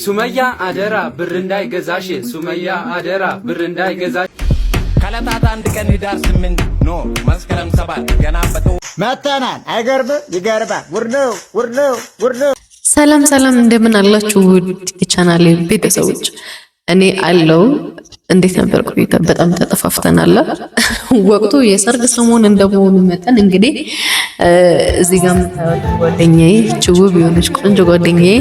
ሱመያ አደራ ብር እንዳይገዛሽ፣ ሱመያ አደራ ብር እንዳይገዛሽ። ከዕለታት አንድ ቀን ህዳር 8፣ no፣ መስከረም 7 ገና በጠ መተናል። አይገርምም? ይገርማል። ጉድ ነው፣ ጉድ ነው፣ ጉድ ነው። ሰላም ሰላም፣ እንደምን አላችሁ ውድ የቻናሌ ቤተሰቦች? እኔ አለው። እንዴት ነበር ቆይታ? በጣም ተጠፋፍተናል። ወቅቱ የሰርግ ሰሞን እንደመሆኑ መጠን እንግዲህ እዚህ ጋር የምታዩት ጓደኛዬ፣ ውብ የሆነች ቆንጆ ጓደኛዬ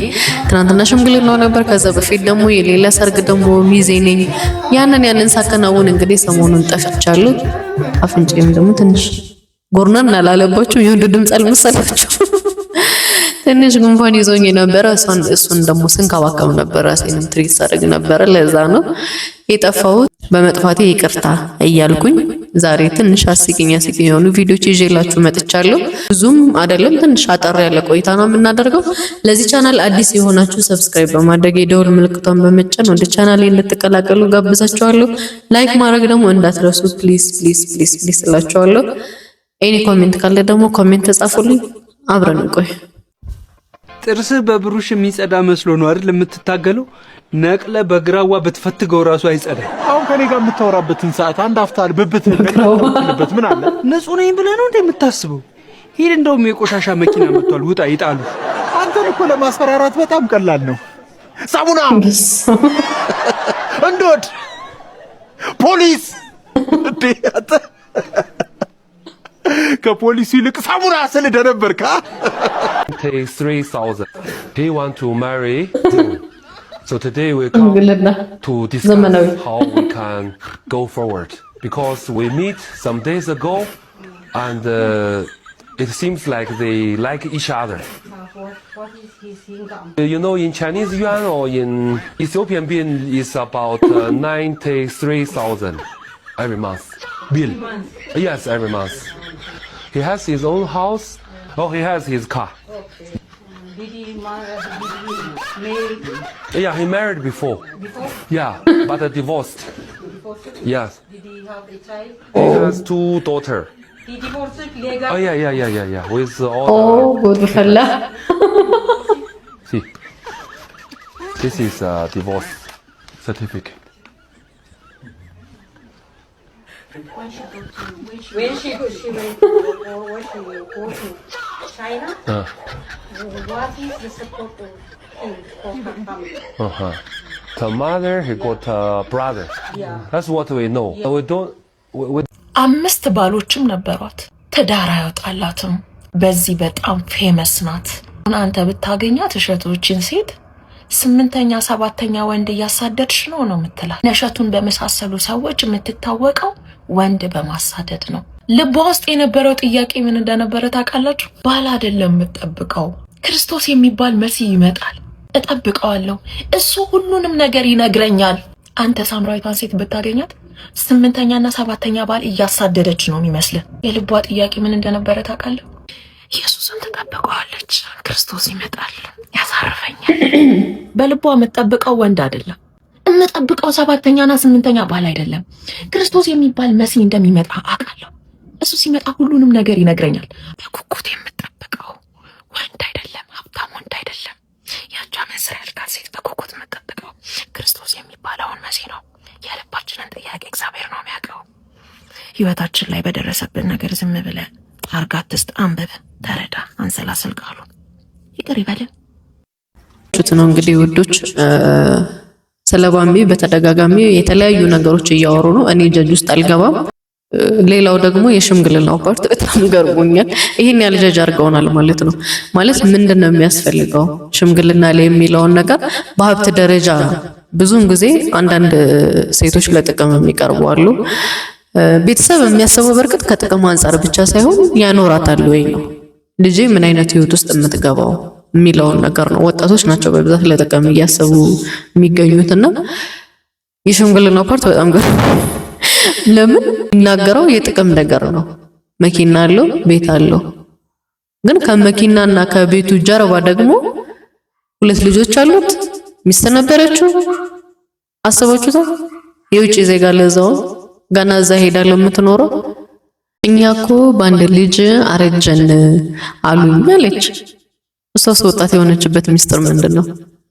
ትናንትና ሽምግልናው ነበር። ከዛ በፊት ደግሞ የሌላ ሰርግ ደግሞ ሚዜ ነኝ። ያንን ሳከናውን እንግዲህ ሰሞኑን ጠፍቻለሁ። አፍንጫዬም ደግሞ ትንሽ ጎርነን አላለባችሁም? የወንድ ድምፅ አልመሰላችሁም? ትንሽ ጉንፋን ይዞኝ ነበረ። እሱን ደግሞ ስንከባከብ ነበር፣ ራሴንም treat ሳደርግ ነበረ። ለዛ ነው የጠፋሁት። በመጥፋቴ ይቅርታ እያልኩኝ ዛሬ ትንሽ አስቂኝ አስቂኝ የሆኑ ቪዲዮዎች ይዤላችሁ መጥቻለሁ። ብዙም አይደለም፣ ትንሽ አጠር ያለ ቆይታ ነው የምናደርገው። ለዚህ ቻናል አዲስ የሆናችሁ subscribe በማድረግ የደወል ምልክቷን በመጫን ወደ ቻናሌ እንድትቀላቀሉ ጋብዛችኋለሁ። Like ማድረግ ደግሞ እንዳትረሱ፣ please please please please እላችኋለሁ። Any comment ካለ ደግሞ comment ተጻፉልኝ። አብረን እንቆይ። ጥርስህ በብሩሽ የሚጸዳ መስሎ ነው አይደል የምትታገለው? ነቅለ በግራዋ ብትፈትገው ራሱ አይጸዳም። አሁን ከኔ ጋር የምታወራበትን ሰዓት አንድ አፍታ ብብት በት ምን አለ? ንጹህ ነኝ ብለህ ነው እንደ የምታስበው? ሂድ፣ እንደውም የቆሻሻ መኪና መጥቷል፣ ውጣ ይጣሉ። አንተን እኮ ለማስፈራራት በጣም ቀላል ነው። ሳሙና፣ እንዶድ፣ ፖሊስ። እንዴ አንተ ከፖሊሱ ይልቅ ሳሙና ስል ደነበርካ። 3,000. He want to marry. So today we come ሽምግልና to ዘመናዊ discuss how we can go forward because we meet some days ago and it seems like they like each other. What is his income? In Chinese yuan or in Ethiopian birr is about 93,000 every month. Bill. Yes, every month. He has his own house. Oh, he has his car. Did he marry Yeah, he married before. Before? Yeah, but divorced. Divorced? Yes. Did he have a child? He has two daughter. He divorced legal. Oh yeah. With all ኦ the ጉድ ፈላ። See. This is a divorce certificate. When she go, she went to, or when she go to China, what is the support of him for her family? The mother, he got a brother. That's what we know. We don't. We አምስት ባሎችም ነበሯት። ትዳር አይወጣላትም። በዚህ በጣም famous ናት። አንተ ብታገኛት እሸቶችን ሴት ስምንተኛ ሰባተኛ ወንድ እያሳደድሽ ነው ነው የምትላት። እሸቱን በመሳሰሉ ሰዎች የምትታወቀው ወንድ በማሳደድ ነው። ልቧ ውስጥ የነበረው ጥያቄ ምን እንደነበረ ታውቃላችሁ? ባል አይደለም የምጠብቀው፣ ክርስቶስ የሚባል መሲህ ይመጣል፣ እጠብቀዋለሁ፣ እሱ ሁሉንም ነገር ይነግረኛል። አንተ ሳምራዊቷን ሴት ብታገኛት ስምንተኛና ሰባተኛ ባል እያሳደደች ነው የሚመስልህ። የልቧ ጥያቄ ምን እንደነበረ ታውቃለህ? ኢየሱስን ትጠብቀዋለች። ክርስቶስ ይመጣል፣ ያሳርፈኛል። በልቧ የምትጠብቀው ወንድ አይደለም። የምጠብቀው ሰባተኛና ስምንተኛ ባል አይደለም። ክርስቶስ የሚባል መሲህ እንደሚመጣ አውቃለሁ። እሱ ሲመጣ ሁሉንም ነገር ይነግረኛል። በጉጉት የምጠብቀው ወንድ አይደለም፣ ሀብታም ወንድ አይደለም። ያቿ አመንዝራ ያልካት ሴት በጉጉት የምጠብቀው ክርስቶስ የሚባለውን መሲህ ነው። የልባችንን ጥያቄ እግዚአብሔር ነው የሚያውቀው። ህይወታችን ላይ በደረሰብን ነገር ዝም ብለህ አርጋት ትስጥ፣ አንብብ፣ ተረዳ፣ አንሰላስል ቃሉ ይቅር ይበልን። ነው እንግዲህ ውዶች፣ ስለ ባምቢ በተደጋጋሚ የተለያዩ ነገሮች እያወሩ ነው። እኔ judge ውስጥ አልገባም። ሌላው ደግሞ የሽምግልናው part በጣም ገርሞኛል። ይህን ያህል judge አድርገውናል ማለት ነው። ማለት ምንድን ነው የሚያስፈልገው ሽምግልና ላይ የሚለውን ነገር በሀብት ደረጃ ብዙውን ጊዜ አንዳንድ ሴቶች ለጥቅም የሚቀርቡ አሉ። ቤተሰብ የሚያስበው በእርግጥ ከጥቅም አንጻር ብቻ ሳይሆን ያኖራታል ወይ ነው፣ ልጄ ምን አይነት ህይወት ውስጥ የምትገባው የሚለውን ነገር ነው። ወጣቶች ናቸው በብዛት ለጥቅም እያሰቡ የሚገኙትና የሽምግልናው part በጣም ለምን የሚናገረው የጥቅም ነገር ነው። መኪና አለው፣ ቤት አለው። ግን ከመኪናና ከቤቱ ጀርባ ደግሞ ሁለት ልጆች አሉት፣ ሚስት ነበረችው። አስባችሁታል? የውጭ ዜጋ ለዛው ገና እዛ ሄዳለሁ የምትኖረው። እኛ እኮ በአንድ ልጅ አረጀን አሉኝ አለች። እሷስ ወጣት የሆነችበት ሚስጥር ምንድን ነው?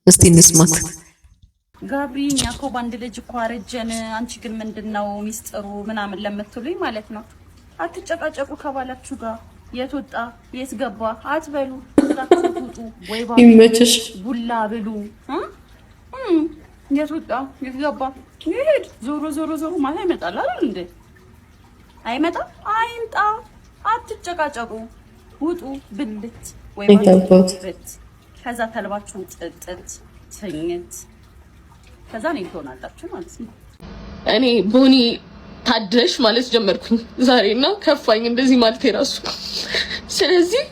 እስቲ እንስማት። ጋብሪ፣ እኛ እኮ በአንድ ልጅ እኮ አረጀን። አንቺ ግን ምንድን ነው ሚስጥሩ ምናምን ለምትሉኝ ማለት ነው፣ አትጨቃጨቁ ከባላችሁ ጋር። የት ወጣ የት ገባ አትበሉ። ውጡ ወይ ይመችሽ። ቡላ ብሉ። የት ወጣ የት ገባ ይሄድ። ዞሮ ዞሮ ዞሮ ማታ ይመጣል አይደል እንዴ? አይመጣም? አይምጣ። አትጨቃጨቁ። ውጡ ብልት ወይ ብት፣ ከዛ ተልባችሁን ጥጥት ትኝት፣ ከዛ እኔን ትሆናላችሁ ማለት ነው። እኔ ቦኒ ታድለሽ ማለት ጀመርኩኝ ዛሬ እና ከፋኝ እንደዚህ ማለት የራሱ። ስለዚህ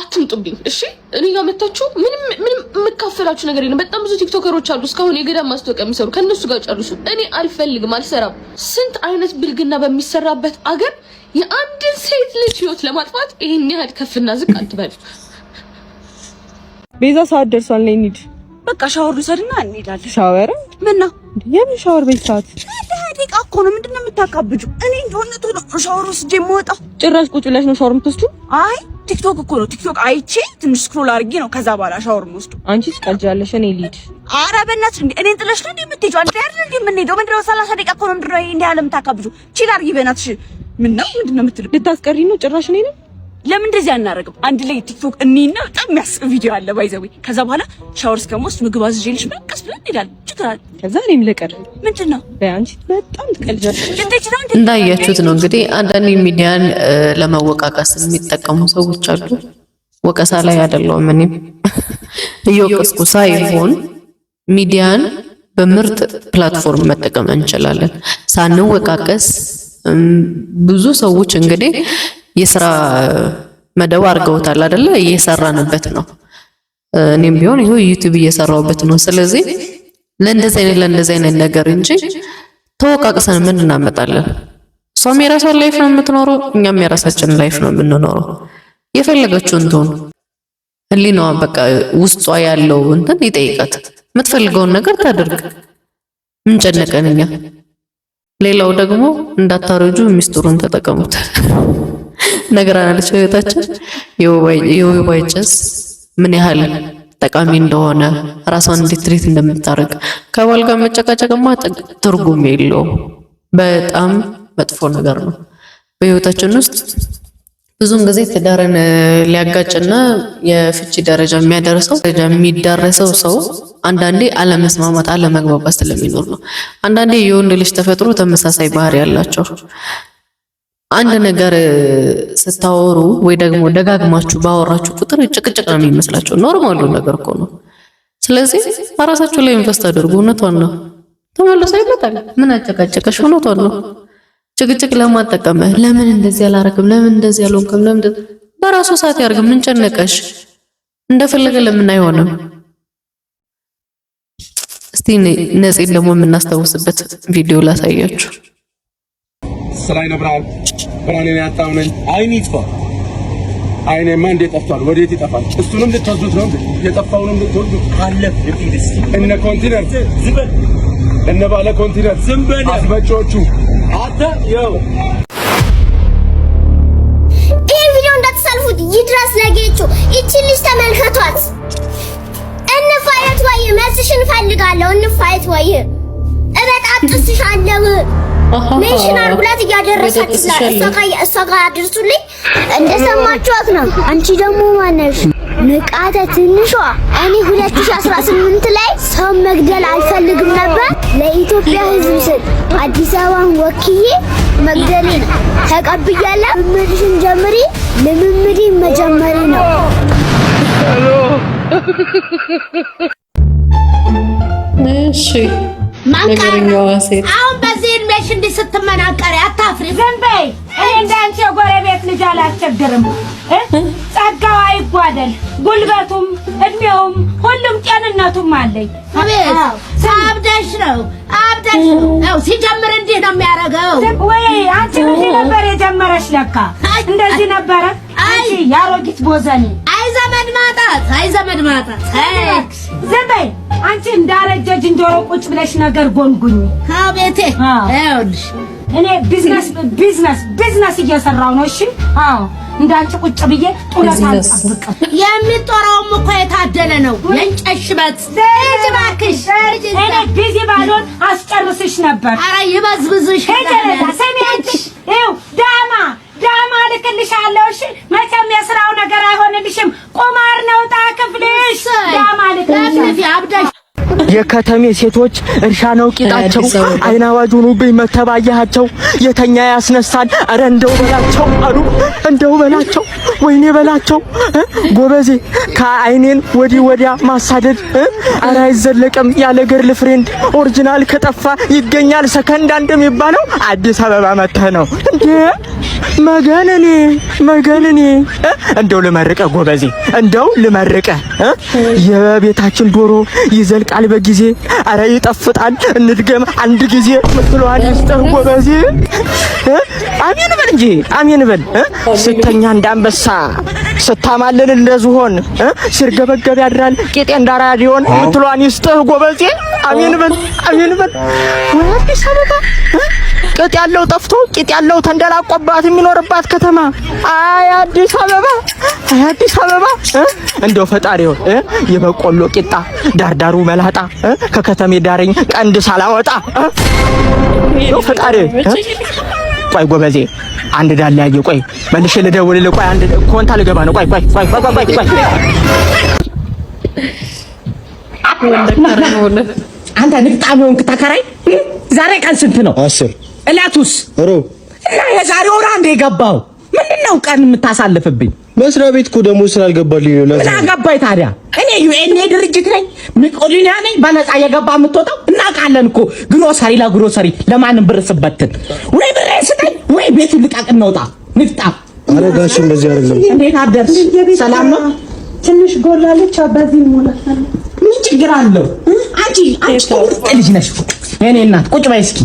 አትምጡብኝ፣ እሺ? እኔ ጋር መታችሁ ምንም ምንም የምካፈላችሁ ነገር የለም። በጣም ብዙ ቲክቶከሮች አሉ እስካሁን የገዳም ማስታወቂያ የሚሰሩ፣ ከእነሱ ጋር ጨርሱ። እኔ አልፈልግም፣ አልሰራም። ስንት አይነት ብልግና በሚሰራበት አገር የአንድን ሴት ልጅ ህይወት ለማጥፋት ይህን ያህል ከፍና ዝቅ አትበሉ። ቤዛ፣ ሰዓት ደርሷል፣ ነይ እንሂድ። በቃ ሻወር ልውሰድና እንሄዳለን። ሻወር? ምን ነው? የምን ሻወር? በዚህ ሰዓት? ደቂቃ እኮ ነው። ምንድን ነው የምታካብጁ? እኔ እንደሆነ ቶሎ ሻወር ወስጄ የምወጣው። ጭራሽ ቁጭ ብለሽ ነው ሻወር የምትወስጂው? አይ፣ ቲክቶክ እኮ ነው። ቲክቶክ አይቼ ትንሽ scroll አድርጌ ነው ከዛ በኋላ ሻወር የምወስደው። አንቺ ትቀልጃለሽ፣ እኔ ልሂድ። ኧረ በእናትሽ፣ እንዴ እኔን ጥለሽ ነው እንዴ የምትሄጂው? አንድ ላይ አይደል እንዴ የምንሄደው? ምንድን ነው፣ 30 ደቂቃ እኮ ነው። ምንድን ነው እንዲህ ያለ የምታካብጁ? Chill አድርጊ በእናትሽ። ምን ነው፣ ምንድን ነው የምትለው? ልታስቀሪ ነው ጭራሽ እኔ ነኝ? ለምን እንደዚህ አናደርግም? አንድ ላይ ቲክቶክ እኔና በጣም የሚያስቅ ቪዲዮ አለ by the way። ከዛ በኋላ ሻወር እስከምወስድ ምግብ አዝዤልሽ ቀስ ብለን እንሄዳለን። ችግር አለ? ከዛ እኔም ልቀር። ምንድን ነው? በይ፣ አንቺ በጣም ትቀልጃለሽ። ልትሄጂ ነው እንዴ? እንዳያችሁት ነው እንግዲህ፣ አንዳንድ ሚዲያን ለመወቃቀስ የሚጠቀሙ ሰዎች አሉ። ወቀሳ ላይ አይደለሁም፣ እኔም እየወቀስኩ ሳይሆን ሚዲያን በምርጥ platform መጠቀም እንችላለን ሳንወቃቀስ። ብዙ ሰዎች እንግዲህ የስራ መደብ አድርገውታል አይደለ? እየሰራንበት ነው። እኔም ቢሆን ይኸው ዩቲዩብ እየሰራሁበት ነው። ስለዚህ ለእንደዚህ አይነት ነገር እንጂ ተወቃቅሰን ምን እናመጣለን? እሷም የራሷን life ነው የምትኖረው፣ እኛም የራሳችንን life ነው የምንኖረው። የፈለገችውን ትሆን፣ ህሊናዋ በቃ ውስጧ ያለው እንትን ይጠይቃት፣ የምትፈልገውን ነገር ታደርግ። ምን ጨነቀን እኛ? ሌላው ደግሞ እንዳታረጁ ሚስጥሩን ተጠቀሙት። ነግራናለች እህታችን የወይባ ጭስ ምን ያህል ጠቃሚ እንደሆነ፣ ራሷን እንዴት treat እንደምታደርግ። ከባል ጋር መጨቃጨቅማ ትርጉም የለውም። በጣም መጥፎ ነገር ነው። በህይወታችን ውስጥ ብዙውን ጊዜ ትዳርን ሊያጋጭና የፍቺ ደረጃ የሚያደርሰው ደረጃ የሚዳረሰው ሰው አንዳንዴ አለመስማማት፣ አለመግባባት ስለሚኖር ነው። አንዳንዴ የወንድ ልጅ ተፈጥሮ ተመሳሳይ ባህሪ ያላቸው አንድ ነገር ስታወሩ ወይ ደግሞ ደጋግማችሁ ባወራችሁ ቁጥር ጭቅጭቅ ነው የሚመስላቸው። Normal ኡ ነገር እኮ ነው። ስለዚህ በራሳችሁ ላይ invest አድርጉ። እውነቷን ነው። ተመልሶ ይመጣል። ምን አጨቃጨቀሽ? እውነቷን ነው። ጭቅጭቅ ለማጠቀመ ለምን እንደዚህ አላረግም? ለምን እንደዚህ አልሆንክም? ለምን በራሱ ሰዓት ያርግ። ምን ጨነቀሽ? እንደፈለገ ለምን አይሆንም? እስቲ ነፂን ደግሞ የምናስታውስበት ቪዲዮ ላሳያችሁ። ስራዬ ነው ብርሃን፣ ብርሃኔን ያጣው ነኝ። አይን ይጥፋ። አይኔማ እንዴት ጠፍቷል? ወዴት ይጠፋል? እሱንም ልትወስዱት ነው እንዴ? የጠፋውንም ልትወስዱት አለ። እነ ኮንቲነር ዝም በል፣ እነ ባለ ኮንቲነር ዝም በል፣ አስመጪዎቹ አንተ ይኸው። ይህ ቪዲዮ እንዳትሰልፉት፣ ይድረስ ለጌቹ። ይቺን ልጅ ተመልከቷት። እንፋየት ወይ መልስሽን እፈልጋለሁ። እንፋየት ወይ እበጣጥስሻለሁ። Mention አድርጉላት እያደረሳችሁ እሷ ጋር አድርሱልኝ። እንደሰማችኋት ነው። አንቺ ደግሞ ማነሽ? ንቃተ ትንሿ። እኔ 2018 ላይ ሰው መግደል አልፈልግም ነበር። ለኢትዮጵያ ሕዝብ ስል አዲስ አበባን ወክዬ መግደሌን ተቀብያለሁ። ልምምድሽን ጀምሪ። ልምምዴ መጀመሪ ነው። እሺ፣ ነገረኛዋ ሴት። አሁን በዚህ እድሜሽ እንዲህ ስትመናቀሪ አታፍሪ? ዝም በይ። እኔ እንዳንቺ የጎረቤት ልጅ አላስቸግርም። ጸጋው አይጓደል፣ ጉልበቱም እድሜውም ሁሉም ጤንነቱም አለኝ። አቤት፣ አብደሽ ነው፣ አብደሽ ነው። ያው ሲጀምር እንዲህ ነው የሚያደርገው። ወይ አንቺ እንዲህ ነበር የጀመረሽ ለካ እንደዚህ ነበረ። አንቺ የአሮጊት ቦዘኔ። አይ ዘመድ ማጣት፣ አይ ዘመድ ማጣት። ዝም በይ አንቺ፣ እንዳረጀ ዝንጀሮ ቁጭ ብለሽ ነገር ጎንጉኝ። አቤቴ፣ ይኸውልሽ እኔ business business business እየሰራው ነው። እሺ፣ አዎ። እንዳንቺ ቁጭ ብዬ ጡረታ አልጠብቅም። የሚጦረውም እኮ የታደለ ነው። የእንጨት ሽበት ሂጂ እባክሽ። እኔ busy ባልሆን አስጨርስሽ ነበር። ኧረ ይበዝብዝሽ። ሂጂ እዛ ስሚ አንቺ፣ ይኸው ዳማ ዳማ እልክልሻለሁ። እሺ መቼም የስራው ነገር አይሆንልሽም። ቁማር ነው ዕጣ ክፍልሽ። ዳማ እልክልሻለሁ። አብደሽ የከተሜ ሴቶች እርሻ ነው ቂጣቸው፣ አይን አዋጅ ሆኑብኝ መተባያቸው፣ የተኛ ያስነሳል። አረ እንደው በላቸው አሉ፣ እንደው በላቸው፣ ወይኔ በላቸው ጎበዜ። ከአይኔን ወዲህ ወዲያ ማሳደድ አረ አይዘለቅም ያለ girlfriend። Original ከጠፋ ይገኛል second hand የሚባለው አዲስ አበባ መተህ ነው እንዴ? መገንኔ መገንኔ፣ እንደው ልመርቀ ጎበዜ፣ እንደው ልመርቀ። የቤታችን ዶሮ ይዘልቃል በጊዜ፣ አረ ይጠፍጣል፣ እንድገም አንድ ጊዜ ምትለዋን ይስጥህ ጎበዜ። አሜን በል እንጂ አሜን በል። ስተኛ እንዳንበሳ ስታማልል እንደ ዝሆን ሲርገበገብ ያድራል ቄጤ እንዳራዲዮን ምትለዋን ይስጥህ ጎበዜ። አሜን በል አሜን በል። ወይ አዲስ አበባ፣ ቅጥ ያለው ጠፍቶ ቂጥ ያለው ተንደላቆባት የሚኖርባት ከተማ። አይ አዲስ አበባ፣ አይ አዲስ አበባ። እንደው ፈጣሪ ሆይ የበቆሎ ቂጣ ዳርዳሩ መላጣ ከከተሜ ዳረኝ ቀንድ ሳላወጣ። እንደው ፈጣሪ፣ ቆይ ጎበዜ፣ አንድ ዳላ ያየ፣ ቆይ መልሼ ልደውልልህ። ቆይ አንድ ኮንታ ልገባ ነው። ቆይ ቆይ ቆይ ቆይ ቆይ ቆይ። አንተ ንፍጣም የሆንክ ተከራይ፣ ዛሬ ቀን ስንት ነው? 10። እለቱስ? ሮብ። እና የዛሬ ወር አንድ የገባው ምንድን ነው ቀን የምታሳልፍብኝ? መስሪያ ቤት እኮ ደሞዝ ስላልገባልኝ ነው። ምን አገባኝ ታዲያ? እኔ ዩኤንኤ ድርጅት ነኝ፣ መቄዶንያ ነኝ። በነፃ የገባ የምትወጣው እናውቃለን እኮ። ግሮሰሪ ለግሮሰሪ ለማንም ብር ስበትን ወይ ብሬን ስጠኝ ወይ ቤቱን ልቀቅ እንውጣ። ንፍጣም። አረ ጋሽ እንደዚህ አይደለም። እንዴት አደርሽ? ሰላም ነው? ትንሽ ጎላለች። በዚህ እንሞላታለን። ምን ችግር አለው? አንቺ ቁርጥ ልጅ ነሽ እኮ የኔ እናት። ቁጭ በይ እስኪ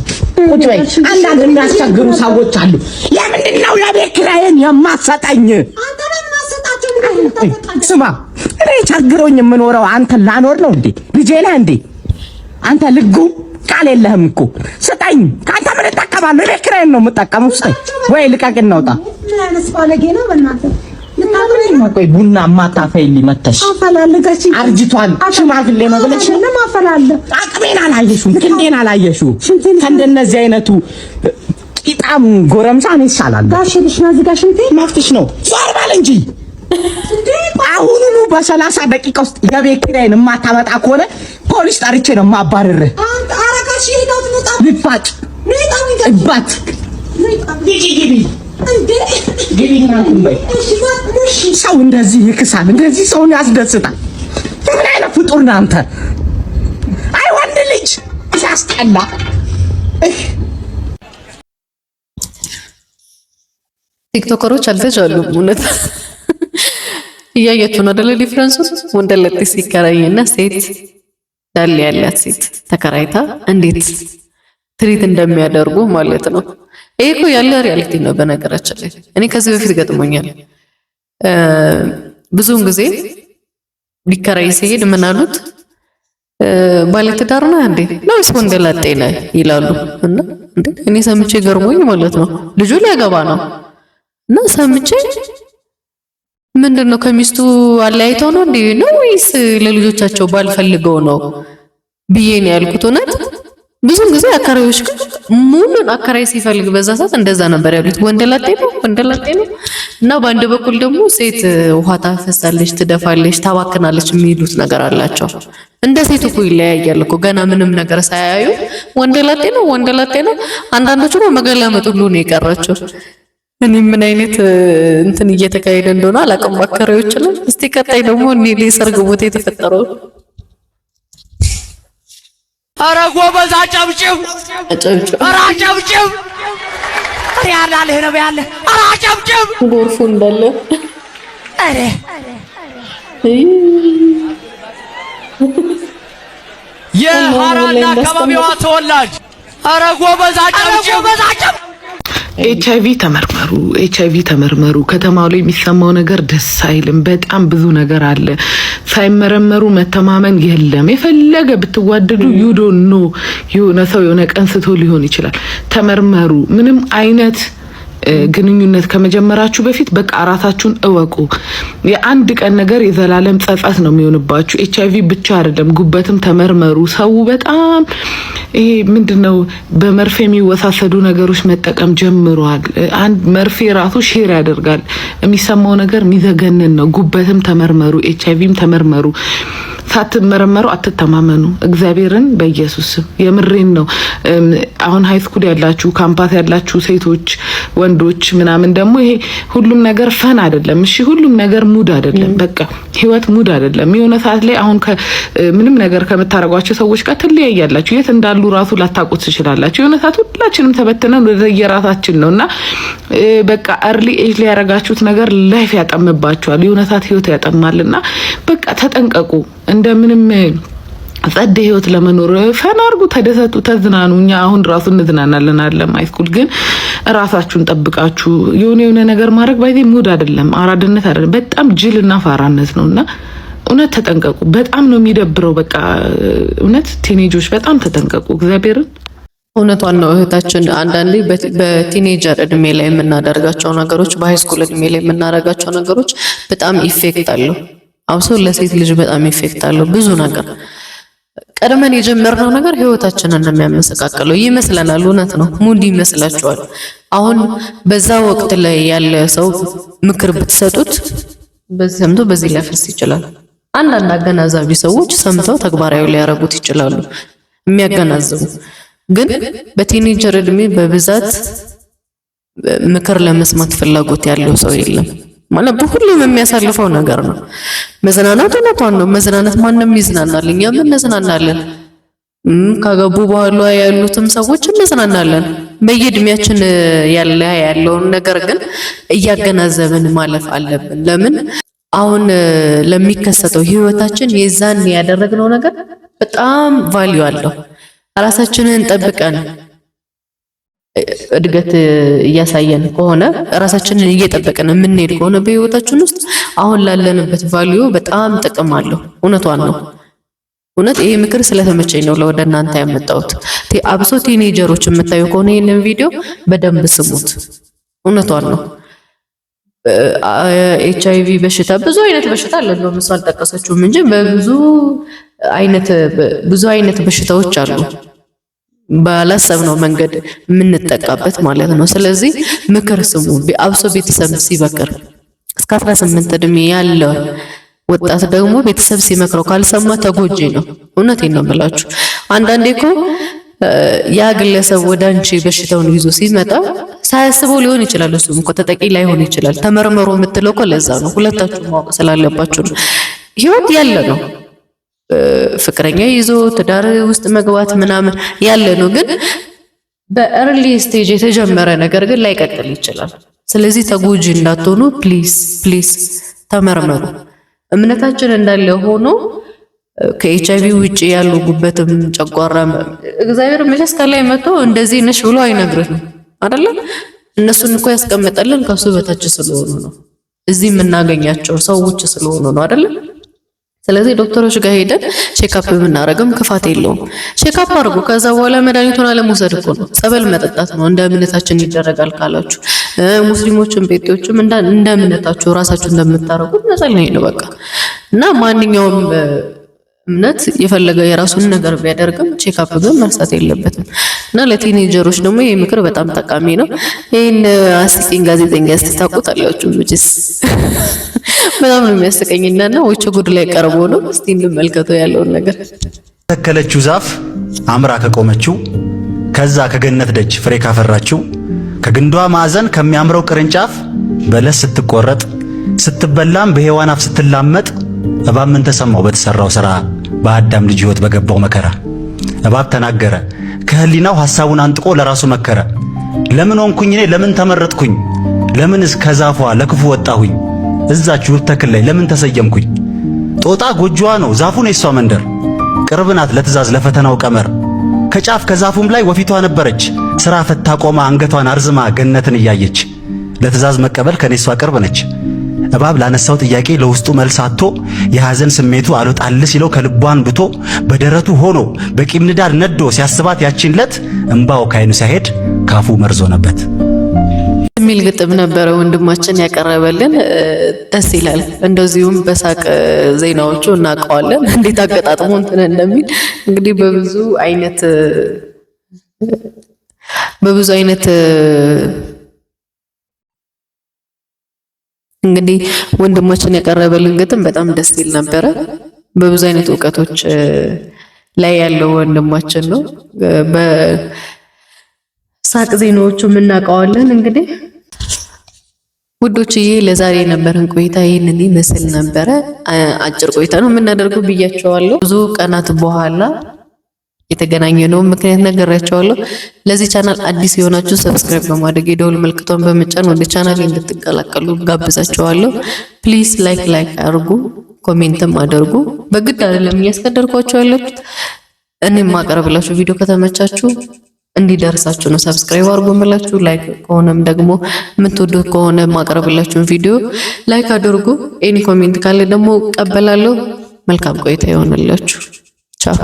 ቁጭ በይ። አንዳንድ የሚያስቸግሩ ሰዎች አሉ። ለምንድን ነው የቤት ኪራይን የማትሰጠኝ? ስማ፣ እኔ ቸግሮኝ የምኖረው አንተን ላኖር ነው እንዴ? ልጄ ነህ እንዴ? አንተ ልጉ ቃል የለህም እኮ። ስጠኝ። ከአንተ ምን እጠቀማለሁ? የቤት ኪራይን ነው የምጠቀመው። ስጠኝ ወይ ልቀቅ እናውጣ። ምን አይነት ባለጌ ነው በእናትህ? ቆይ ቡና ማታፈይልኝ መተሽ አርጅቷል። ሽማግሌ ነው ብለሽ አቅሜን አላየሽውም፣ ክንዴን አላየሽውም። ከእንደነዚህ አይነቱ ቂጣም ጎረምሳ እኔ እሻላለሁ። መብትሽ ነው። ዞር በል እንጂ። አሁኑኑ በ30 ደቂቃ ውስጥ የቤት ኪራይን የማታመጣ ከሆነ ፖሊስ ጠርቼ ነው የማባርርህ። ልፋጭ እባት ግቢ ግቢ ግቢ እናንተም በይ። ሰው እንደዚህ ይክሳል፣ እንደዚህ ሰውን ያስደስታል። ምን አይነት ፍጡር ነህ አንተ? አይ ወንድ ልጅ ሲያስጠላ። ቲክቶከሮች አልተቻሉም። እውነት እያያችሁ ነው አይደለ? Difference ኡ ወንደላጤ ሲከራይና ሴት ዳሌ ያላት ሴት ተከራይታ እንዴት treat እንደሚያደርጉ ማለት ነው። ይሄ እኮ ያለ reality ነው። በነገራችን ላይ እኔ ከዚህ በፊት ገጥሞኛል። ብዙውን ጊዜ ሊከራይ ሲሄድ ምን አሉት፣ ባለትዳር ነህ እንዴ ነው ወይስ ወንደላጤ ነህ ይላሉ። እና እንዴ እኔ ሰምቼ ገርሞኝ ማለት ነው። ልጁ ሊያገባ ነው እና ሰምቼ ምንድን ነው ከሚስቱ አለያይተው ነው እንዴ ነው ወይስ ለልጆቻቸው ባልፈልገው ነው ብዬ ነው ያልኩት። እውነት ብዙን ጊዜ አከራዮች ግን ሙሉን አከራይ ሲፈልግ በዛ ሰዓት እንደዛ ነበር ያሉት። ወንደላጤ ነው ወንደላጤ ነው። እና በአንድ በኩል ደግሞ ሴት ውሃ ታፈሳለች፣ ትደፋለች፣ ታባክናለች የሚሉት ነገር አላቸው። እንደ ሴት እኮ ይለያያል እኮ። ገና ምንም ነገር ሳያዩ ወንደላጤ ነው ወንደላጤ ነው። አንዳንዶቹ ነው መገላመጥ ሁሉ ነው የቀራቸው። እኔ ምን አይነት እንትን እየተካሄደ እንደሆነ አላውቅም። አከራዮች ላይ እስቲ ቀጣይ ደግሞ እኔ ሰርግ ቦታ የተፈጠረው ኧረ ጎበዝ አጨብጭብ! ኧረ አጨብጭብ! ኧረ ያላለህ ነው ያለህ። ኧረ አጨብጭብ! ጎርፉ እንዳለ። ኧረ የሐራና አካባቢዋ ተወላጅ፣ ኧረ ጎበዝ አጨብጭብ! ኤች አይቪ ተመርመሩ፣ ኤች አይቪ ተመርመሩ። ከተማው ላይ የሚሰማው ነገር ደስ አይልም። በጣም ብዙ ነገር አለ። ሳይመረመሩ መተማመን የለም። የፈለገ ብትዋደዱ you don't know፣ የሆነ ሰው የሆነ ቀን ስቶ ሊሆን ይችላል። ተመርመሩ። ምንም አይነት ግንኙነት ከመጀመራችሁ በፊት በቃ ራሳችሁን እወቁ። የአንድ ቀን ነገር የዘላለም ጸጸት ነው የሚሆንባችሁ። ኤችአይቪ ብቻ አይደለም፣ ጉበትም ተመርመሩ። ሰው በጣም ይሄ ምንድን ነው በመርፌ የሚወሳሰዱ ነገሮች መጠቀም ጀምሯል። አንድ መርፌ ራሱ share ያደርጋል። የሚሰማው ነገር የሚዘገንን ነው። ጉበትም ተመርመሩ፣ ኤች አይቪም ተመርመሩ። ሳትመረመሩ አትተማመኑ። እግዚአብሔርን በኢየሱስ ስም የምሬን ነው። አሁን high school ያላችሁ፣ ካምፓስ ያላችሁ ሴቶች፣ ወንዶች ምናምን ደግሞ ይሄ ሁሉም ነገር fun አይደለም። እሺ ሁሉም ነገር mood አይደለም። በቃ ህይወት mood አይደለም። የሆነ ሰዓት ላይ አሁን ምንም ነገር ከምታደርጓቸው ሰዎች ጋር ትለያያላችሁ። የት እንዳሉ ራሱ ላታውቁት ትችላላችሁ። የሆነ ሰዓት ሁላችንም ተበትነን ወደ የራሳችን ነው እና በቃ early age ላይ ያደረጋችሁት ነገር life ያጠምባችኋል። የሆነ ሰዓት ህይወት ያጠማል እና በቃ ተጠንቀቁ። እንደምንም ጸደ ህይወት ለመኖር fun አርጉ፣ ተደሰቱ፣ ተዝናኑ። እኛ አሁን ራሱ እንዝናናለን አለም high school ግን ራሳችሁን ጠብቃችሁ የሆነ የሆነ ነገር ማድረግ by the way mood አይደለም፣ አራድነት አይደለም፣ በጣም ጅልና ፋራነት ነው እና እውነት ተጠንቀቁ። በጣም ነው የሚደብረው። በቃ እውነት teenage ኦች በጣም ተጠንቀቁ። እግዚአብሔርን። እውነቷን ነው እህታችን። አንዳንዴ በ teenager እድሜ ላይ የምናደርጋቸው ነገሮች፣ በ high school እድሜ ላይ የምናደርጋቸው ነገሮች በጣም effect አለው። አብሶ ለሴት ልጅ በጣም effect አለው። ብዙ ነገር ቀድመን የጀመርነው ነገር ህይወታችንን ነው የሚያመሰቃቅለው ይመስለናል። እውነት ነው፣ mood ይመስላችኋል። አሁን በዛ ወቅት ላይ ያለ ሰው ምክር ብትሰጡት በዚህ ሰምቶ በዚህ ሊያፈስ ይችላል። አንዳንድ አገናዛቢ ሰዎች ሰምተው ተግባራዊ ሊያደርጉት ይችላሉ። የሚያገናዝቡ ግን በ teenager እድሜ በብዛት ምክር ለመስማት ፍላጎት ያለው ሰው የለም። ማለት በሁሉም የሚያሳልፈው ነገር ነው። መዝናናት እውነቷን ነው። መዝናናት ማንም ይዝናናል፣ እኛም እንዝናናለን። ካገቡ በኋላ ያሉትም ሰዎች እንዝናናለን። በየእድሜያችን ያለውን ነገር ግን እያገናዘብን ማለፍ አለብን። ለምን አሁን ለሚከሰተው ህይወታችን የዛን ያደረግነው ነገር በጣም value አለው። ራሳችንን ጠብቀን እድገት እያሳየን ከሆነ፣ ራሳችንን እየጠበቅን የምንሄድ ከሆነ በህይወታችን ውስጥ አሁን ላለንበት value በጣም ጥቅም አለው። እውነቷን ነው። እውነት ይሄ ምክር ስለተመቸኝ ነው ለወደ እናንተ ያመጣሁት። አብሶ teenager ኦች የምታዩ ከሆነ ይህንን ቪዲዮ በደንብ ስሙት። እውነቷን ነው። ኤች አይቪ በሽታ፣ ብዙ አይነት በሽታ አለ። እንደውም እሷ አልጠቀሰችውም እንጂ በብዙ አይነት ብዙ አይነት በሽታዎች አሉ ባላሰብነው መንገድ የምንጠቃበት ማለት ነው። ስለዚህ ምክር ስሙ። አብሶ ቤተሰብ ሲመክር፣ እስከ 18 እድሜ ያለ ወጣት ደግሞ ቤተሰብ ሲመክረው ካልሰማ ተጎጂ ነው። እውነቴን ነው የምላችሁ። አንዳንዴ እኮ ያ ግለሰብ ወደ አንቺ በሽታውን ይዞ ሲመጣ ሳያስበው ሊሆን ይችላል። እሱም እኮ ተጠቂ ላይሆን ይችላል። ተመርመሩ የምትለው እኮ ለዛ ነው። ሁለታችሁ ማወቅ ስላለባችሁ ነው። ህይወት ያለ ነው። ፍቅረኛ ይዞ ትዳር ውስጥ መግባት ምናምን ያለ ነው። ግን በ early stage የተጀመረ ነገር ግን ላይቀጥል ይችላል። ስለዚህ ተጎጂ እንዳትሆኑ please, please ተመርመሩ። እምነታችን እንዳለ ሆኖ ከኤች አይቪ ውጭ ያሉ ጉበትም ጨጓራም እግዚአብሔር መቼስ ከላይ መጥቶ እንደዚህ ነሽ ብሎ አይነግርህም አይደለ? እነሱን እኮ ያስቀመጠልን ከሱ በታች ስለሆኑ ነው። እዚህ የምናገኛቸው ሰዎች ስለሆኑ ነው አይደለ? ስለዚህ ዶክተሮች ጋር ሄደን checkup ብናደርግም ክፋት የለውም። Checkup አድርጉ። ከዛ በኋላ መድኃኒቱን አለመውሰድ እኮ ነው፣ ጸበል መጠጣት ነው። እንደ እምነታችን ይደረጋል ካላችሁ ሙስሊሞችም ጴንጤዎችም እንደ እምነታችሁ ራሳችሁ እንደምታደርጉት መጸለይ ነው በቃ። እና ማንኛውም እምነት የፈለገ የራሱን ነገር ቢያደርግም checkup ግን መርሳት የለበትም። እና ለ teenager ኦች ደግሞ ይህ ምክር በጣም ጠቃሚ ነው። ይህን አስቂኝ ጋዜጠኛ እስቲ ታውቁታላችሁ መቼስ፣ በጣም ነው የሚያስቀኝና እና ወቸ ጉድ ላይ ቀርቦ ነው። እስቲ እንመልከተው ያለውን ነገር። ተከለችው ዛፍ አምራ ከቆመችው፣ ከዛ ከገነት ደጅ ፍሬ ካፈራችው፣ ከግንዷ ማዕዘን ከሚያምረው ቅርንጫፍ በለስ ስትቆረጥ ስትበላም በሔዋን አፍ ስትላመጥ እባብ ምን ተሰማው በተሰራው ሥራ፣ በአዳም ልጅ ሕይወት በገባው መከራ? እባብ ተናገረ፣ ከህሊናው ሐሳቡን አንጥቆ ለራሱ መከረ። ለምን ሆንኩኝ እኔ? ለምን ተመረጥኩኝ? ለምንስ ከዛፏ ለክፉ ወጣሁኝ? እዛች ውብ ተክል ላይ ለምን ተሰየምኩኝ? ጦጣ ጎጆዋ ነው፣ ዛፉ ነው የሷ መንደር። ቅርብ ናት ለትእዛዝ ለፈተናው ቀመር። ከጫፍ ከዛፉም ላይ ወፊቷ ነበረች፣ ስራ ፈታ ቆማ አንገቷን አርዝማ ገነትን እያየች። ለትእዛዝ መቀበል ከኔ እሷ ቅርብ ነች። እባብ ላነሳው ጥያቄ ለውስጡ መልስ አጥቶ፣ የሐዘን ስሜቱ አልወጣል ሲለው፣ ከልቧ አንብቶ በደረቱ ሆኖ በቂም ንዳድ ነዶ ሲያስባት ያቺን ለት እንባው ካይኑ ሳይሄድ ካፉ መርዝ ሆነበት። የሚል ግጥም ነበረ ወንድማችን ያቀረበልን። ደስ ይላል። እንደዚሁም በሳቅ ዜናዎቹ እናውቀዋለን እንዴት አገጣጥሞ እንትን እንደሚል። እንግዲህ በብዙ አይነት እንግዲህ ወንድማችን ያቀረበልን ግጥም በጣም ደስ ይል ነበረ። በብዙ አይነት እውቀቶች ላይ ያለው ወንድማችን ነው። በሳቅ ዜናዎቹ እናውቀዋለን። እንግዲህ ውዶችዬ፣ ለዛሬ የነበረን ቆይታ ይህንን ይመስል ነበረ። አጭር ቆይታ ነው የምናደርገው ብያቸዋለሁ። ብዙ ቀናት በኋላ የተገናኘ ነው ምክንያት ነግሬያቸዋለሁ። ለዚህ ቻናል አዲስ የሆናችሁ subscribe በማድረግ የደወል ምልክቷን በመጫን ወደ ቻናል እንድትቀላቀሉ ጋብዛችኋለሁ። Please like like አድርጉ፣ comment ም አድርጉ። በግድ አይደለም እያስገደድኳችሁ ያለሁት። እኔ የማቀርብላችሁ ቪዲዮ ከተመቻችሁ እንዲደርሳችሁ ነው subscribe አድርጉ የምላችሁ። Like ከሆነም ደግሞ የምትወዱት ከሆነ የማቀርብላችሁን ቪዲዮ like አድርጉ። Any comment ካለ ደግሞ እቀበላለሁ። መልካም ቆይታ ይሆንላችሁ። ቻው።